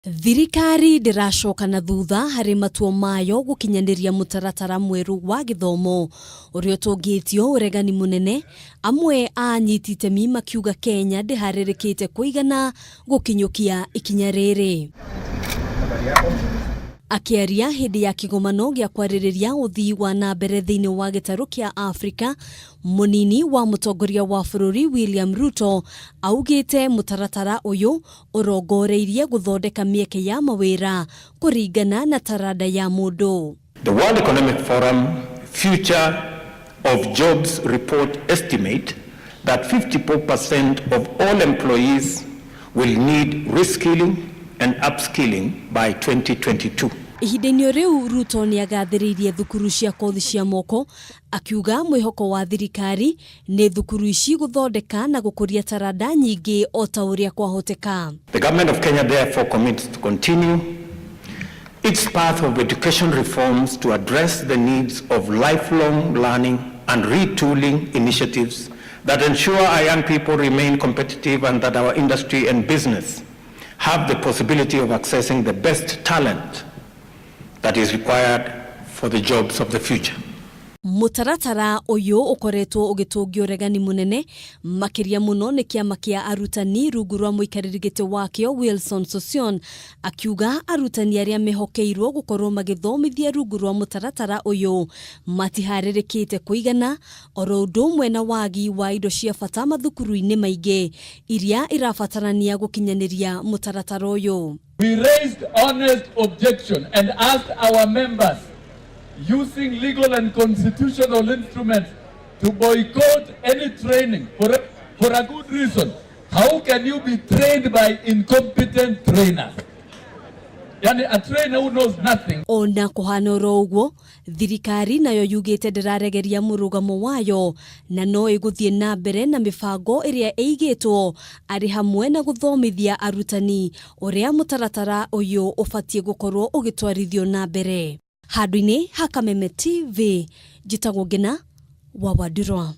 Thirikari ndĩracoka na thutha harĩ matua mayo gũkinyanĩria mũtaratara mwerũ wa gĩthomo ũrĩa ũtũngĩtio ũregani mũnene, amwe a anyiti itemi makiuga Kenya ndĩharĩrĩkĩte kũigana gũkinyũkia ikinya rĩrĩ. Akĩaria hĩndĩ ya kĩgomano gĩa kwarĩrĩria ũthii wa na mbere thĩinĩ wa gĩtarũ kĩa Afrika, mũnini wa mũtongoria wa bũrũri William Ruto augĩte mũtaratara ũyũ ũrongoreirie gũthondeka mĩeke ya mawĩra kũringana na taranda ya mũndũ. The World Economic Forum Future of Jobs report estimate that 54% of all employees will need reskilling and upskilling by 2022. Ihinda-inĩ rĩu Ruto nĩ agathĩrĩirie thukuru cia kothi cia moko akiuga mwĩhoko wa thirikari nĩ thukuru ici gũthondeka na gũkũria taranda nyingĩ o ta ũrĩa kwahoteka. The government of Kenya therefore commits to continue its path of education reforms to address the needs of lifelong learning and retooling initiatives that ensure our young people remain competitive and that our industry and business have the possibility of accessing the best talent that is required for the jobs of the future. Mũtaratara ũyũ ũkoretwo ũgĩtũngio ũregani mũnene makĩria mũno nĩ kĩama kĩa arutani rungu rwa mũikarĩri gĩtĩ wakĩo Wilson Sossion akiuga arutani arĩa mehokeirwo gũkorwo magĩthomithia rungu rwa mũtaratara ũyũ matiharĩrĩkĩte kũigana oro ũndũ ũmwe na wagi wa indo cia bata mathukuru-inĩ maingĩ iria irabatarania gũkinyanĩria mũtaratara ũyũ. We raised honest objection and asked our members using legal and constitutional instruments to boycott any training for a good reason. How can you be trained by incompetent trainers? Yani a trainer who knows nothing. Ona kũhana oro ũguo, thirikari nayo yugĩte ndĩraregeria mũrũgamo wayo na no ĩgũthiĩ na mbere na mĩbango ĩrĩa ĩigĩtwo arĩ hamwe na gũthomithia arutani ũrĩa mũtaratara ũyũ ũbatiĩ gũkorwo ũgĩtwarithio na mbere. Handũ-inĩ ha Kameme TV, njĩtagwo Ngina wa Wandirwa.